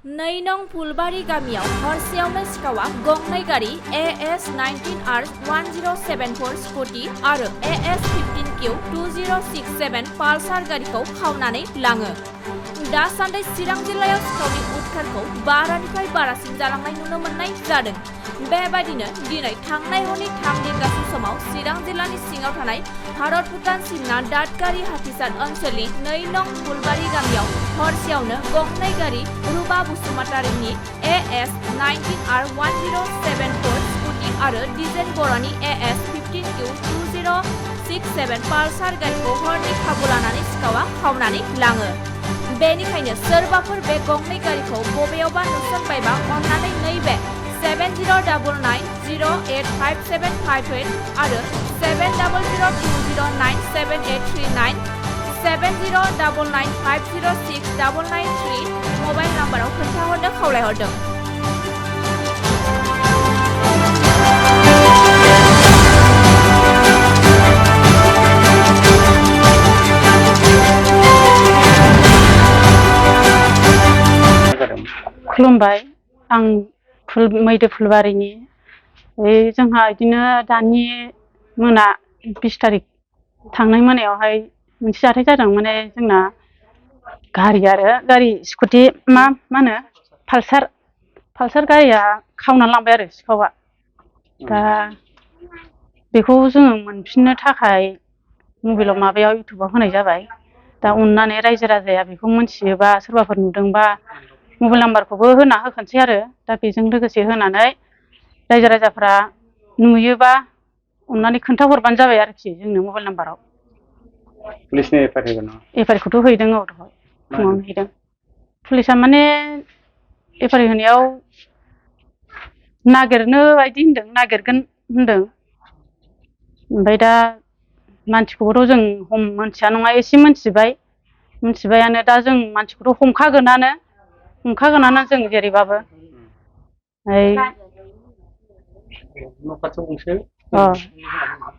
नै नं फुलबारि गामियाव हरसेयावनो सिखावा गंनै गारि AS19R1074 स्कुटि आरो AS15Q2067 पालसार गारिखौ खावनानै लाङो। दासान्दि चिरां जिल्लायाव सिखावनि उदखारखौ बारानिफ्राय बारासिन जालांनाय नुनो मोननाय जादों। बेबायदिनो दिनै थांनाय हरनि 3 रिंगासो समाव चिरां जिल्लानि सिङाव थानाय भारत भुटान सीमना दादगारि हाथिसार ओनसोलनि 2 नं फुलबारि गामियाव हरसेयावनो गंनै गारि रुबा बसुमतारीनि AS19R1074 स्कुटि आरो दिजेन बर'नि AS15Q2067 पालसार गारिखौ हरनि खाबु लानानै सिखावा खावनानै लाङो। बेनिखायनो सोरबाफोर बे गंनै गारिखौ बबेयावबा नुसनबायबा अन्नानै नैबे 7099085758 आरो 7002097839 7099506993 मबाइल नाम्बाराव खोन्थाहरनो खावलायहरदों। खुलुमबाय, आं मैदो फुलबारिनि जोंहा बिदिनो दानि मोना 20 तारिख थांनाय मोनायावहाय मोनसे जाथाय जादों। माने जोंना गारि स्कुटि मा होनो पालसार गारिया खावनानै लांबाय आरो सिखावा। दा बेखौ जोङो मोनफिननो थाखाय मबाइलाव माबायाव इउटुबाव होनाय जाबाय। दा अननानै रायजो राजाया बेखौ मोनथियोबा सोरबाफोर नुदोंबा मबाइल नाम्बारखौबो होना होखानोसै आरो दा बेजों लोगोसे होनानै रायजो राजाफ्रा नुयोबा अननानै खोन्थाहरबानो जाबाय आरोखि जोंनो मबाइल नाम्बाराव। पुलिसनि एफआइआर होगोन नामा? एफआइआरखौथ' हैदों, औ दहाय फुङावनो हैदों। पुलिसा माने एफआइआर होनायाव नागिरनो बायदि होनदों, नागिरगोन होनदों। ओमफ्राय दा मानसिखौबोथ' जों मोनथिया नङा एसे मोनथिबायानो। दा जों मानसिखौथ' हमखागोनानो जों जेरैबाबो।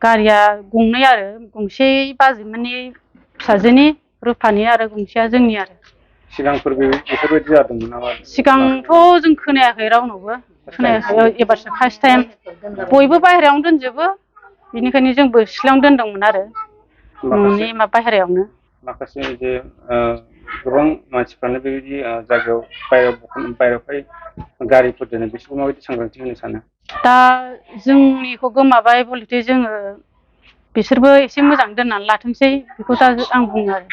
गारिया गंनै आरो गंसे बाजैमोननि फिसाजोनि रुफानि आरो गंसेया जोंनि आरो। सिगांफोर बेफोरबायदि जादोंमोन नामा? सिगांथ' जों खोनायाखै, रावनावबो खोनायाखै। एबारसो फार्स्ट टाइम। बयबो बाहेरायावनो दोनजोबो, बेनिखायनो जोंबो सिथ्लायावनो दोनदोंमोन आरो न'नि बाहेरायावनो। माखासे जे गोबां मानसिफ्रानो बेबायदि जायगायाव बायहेरायावहाय गारिफोर दोनो, बिसोरखौ माबायदि सांग्रांथि होनो सानो? दा जोंनिखौ गोमाबाय बलथे जोङो बिसोरबो एसे मोजां दोननानै लाथोंसै, बेखौ दा आं बुङो आरो।